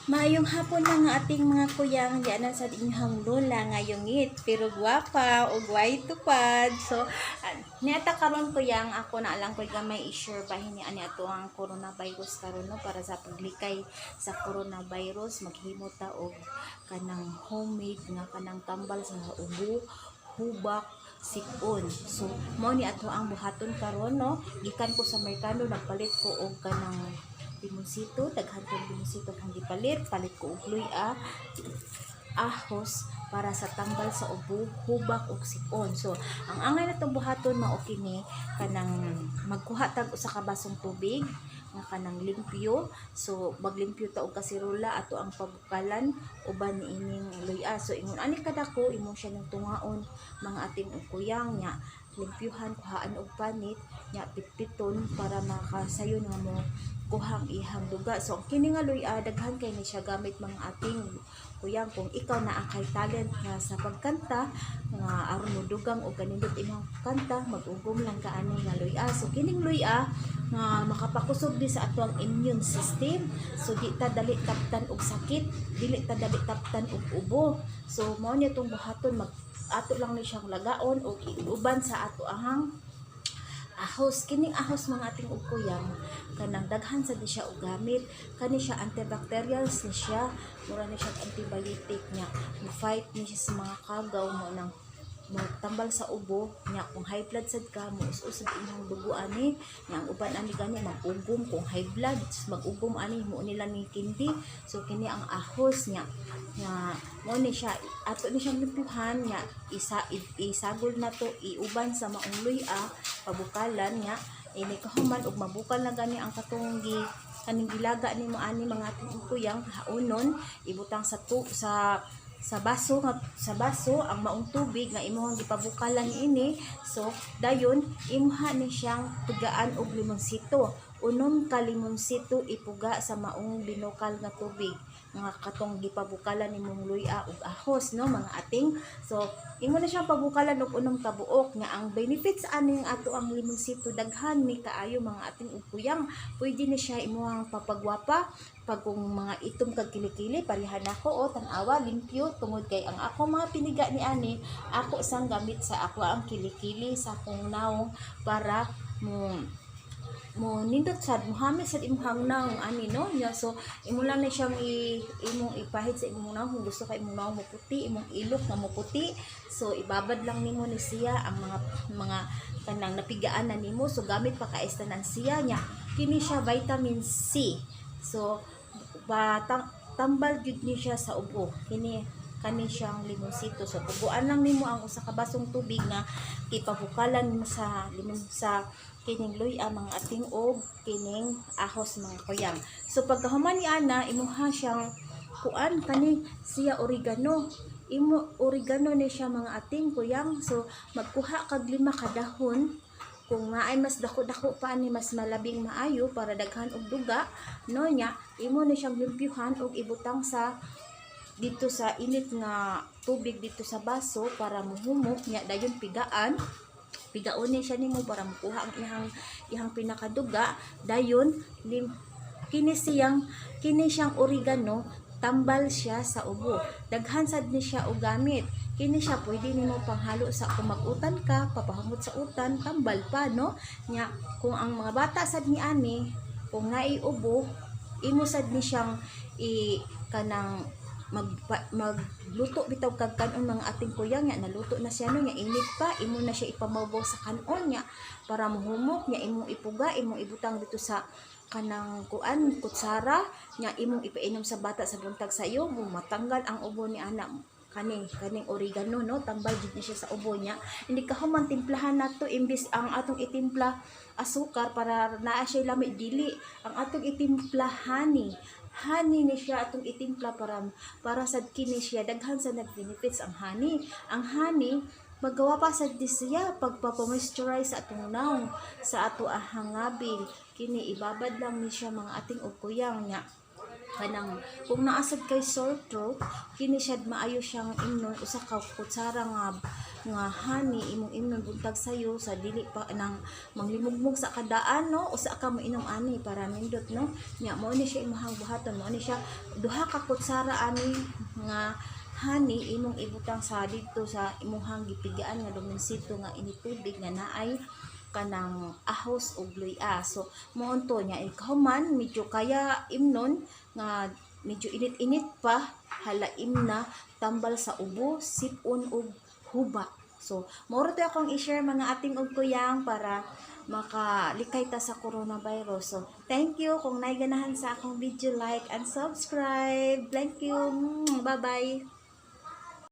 Maayong hapon, mga ating mga kuyang, diyan sa inyong lola ngayong ngit pero gwapa o gway tupad. So niata karon, kuyang, ako na lang ko'y gamay i-share bahin ni ani ato ang coronavirus karon, no? Para sa paglikay sa coronavirus, maghimo ta og kanang homemade nga kanang tambal sa ubo, hubak, sikon. So mao ni ato ang buhaton karon, no? Gikan ko sa merkado, nagpalit ko og kanang limonsito. Daghan kong limonsito kang gipalit. Palit ko og luya, ahos, para sa tambal sa ubo, hubak ug sikon. So ang angay natong buhaton mao kini: kanang magkuha tag usa ka basong tubig nga kanang limpyo. So maglimpyo ta og kasirola, ato ang pabukalan uban niining luya. So ingon ani kadako imo siya ng tungaon, mga ating ug kuyang, nya limpyuhan, kuhaan og panit, nya pitpiton para makasayon nga mo kuhang ihang duga. So ang kini nga luya, daghan kay ni siya gamit, mga ating kuyang. Kung ikaw naa kay talent nga sa pagkanta nga aron mo dugang og kanindot imong kanta, mag-ugom lang ka ani nga luya. So kining luya nga makapakusog di sa atoang immune system, so di ta dali taptan og sakit, dili ta dali taptan og ubo. So mao ni itong buhaton. Mag ato lang ni siyang lagaon og iuban sa ato ahang ahos. Kining ahos, mga ating ug kuyang, kanang daghan sa di siya og gamit. Kani siya, antibacterials ni siya, mura ni siya antibiotic nya mo fight ni siya sa mga kagaw mo nang mo tambal sa ubo. Nya kung high blood sad ka, mo us-us sad imong dugo ani. Nya ang uban ani gani mag-ugom. Kung high blood, mag-ugom ani mo nila ni kindi. So kini ang ahos nya nga mo ni siya, ato ni siyang limpyuhan, nya isa isagol na to, iuban sa maong luya, pabukalan. Nya ini kahuman og mabukal na gani ang katong gi kaning gilaga nimo ani, mga ating kuyang, haunon, ibutang sa tu sa baso nga sa baso ang maong tubig nga imong gipabukalan ini. So dayon imuha ni siyang pugaan og limonsito. 6 ka limonsito ipuga sa maong binukal nga tubig nga katong gipabukalan nimong luya ug ahos, no, mga ating? So imo na siyang pabukalan og 6 ka buok. Nga ang benefits aning ato ang limonsito, daghan ni kaayo, mga ating ug kuyang. Pwede ni siya imuhang papagwapa pag kung mga itom kag kilikili, parehan nako o tan-awa, limpyo, tungod kay ang ako mga piniga ni ani ako sang gamit sa ako ang kilikili, sa akong naong, para mo mo nindot sad, muhamil sad imong naong ani, no? Nya so imo lang na siyang imong ipahid sa imong naong. Kung gusto ka imong naong mo puti, imong ilok nga mo puti, so ibabad lang nimo ni siya ang mga kanang napigaan na nimo. So gamit pa kay tanan siya. Nya kini siya vitamin C, so batang tambal gyud ni siya sa ubo, kini kani siyang limonsito. So tuguan lang nimo ang usa ka basong tubig nga ipabukalan mo sa limon, sa kining luya, mga ating, og kining ahos, mga kuyang. So pagkahuman ni ana, imuha siyang kuan, kani siya oregano. Imo oregano ni siya, mga ating kuyang. So magkuha kag 5 ka dahon. Kung naay mas dako-dako pa ani, mas malabing maayo para daghan og duga, no? Nya imo ni siyang limpyuhan og ibutang sa dito sa init nga tubig dito sa baso para muhumok. Nya dayon pigaan, pigaon ni siya nimo para mukuha ang ihang ihang pinakaduga. Dayon lim kini siyang oregano, tambal siya sa ubo. Daghan sad ni siya og gamit. Kini siya pwede nimo panghalo sa kung mag-utan ka, papahumot sa utan, tambal pa, no? Nya kung ang mga bata sad ni ani, kung naay ubo, imo sad ni siyang i kanang magluto bitaw kag kanon, mga ating kuyang. Nya naluto na siya, no? Nya init pa, imo na siya ipamawbaw sa kanon nya para muhumok. Nya imong ipuga, imong ibutang dito sa kanang kuan, kutsara, nya imong ipainom sa bata sa buntag sa iyo, mo matanggal ang ubo ni anak kaning kaning oregano, no? Tambal jud ni siya sa ubo niya. Hindi ka human timplahan nato, imbis ang atong itimpla asukar para naa siya lami, dili, ang atong itimpla honey. Honey ni siya atong itimpla para para sad kini siya daghan sa nag-benefits ang honey. Ang honey magawa pa sad di siya pagpapamoisturize sa atong naong, sa ato ahang ngabil. Kini ibabad lang ni siya, mga ating ug kuyang. Nya Kanang kung naa sad kay sore throat, kini siya maayo siyang imnon, usa ka kutsara nga honey imong imnon buntag sayo sa dili pa nang manglimugmog sa kadaan, no? Usa ka moinom ani para nindot, no? Nya mao ni siya imong buhaton. Mao ni siya duha ka kutsara ani nga honey imong ibutang sa didto sa imong gipigaan nga lumonsito nga ini tubig nga naay kanang ahos ug luya. So mao to nya, ikaw man medyo kaya imnon nga medyo init-init pa, halaim na, tambal sa ubo, sipon ug hubak. So mao to akong i-share, mga ating og kuyang, para makalikay ta sa coronavirus. So thank you. Kung naay ganahan sa akong video, like and subscribe. Thank you. Bye bye.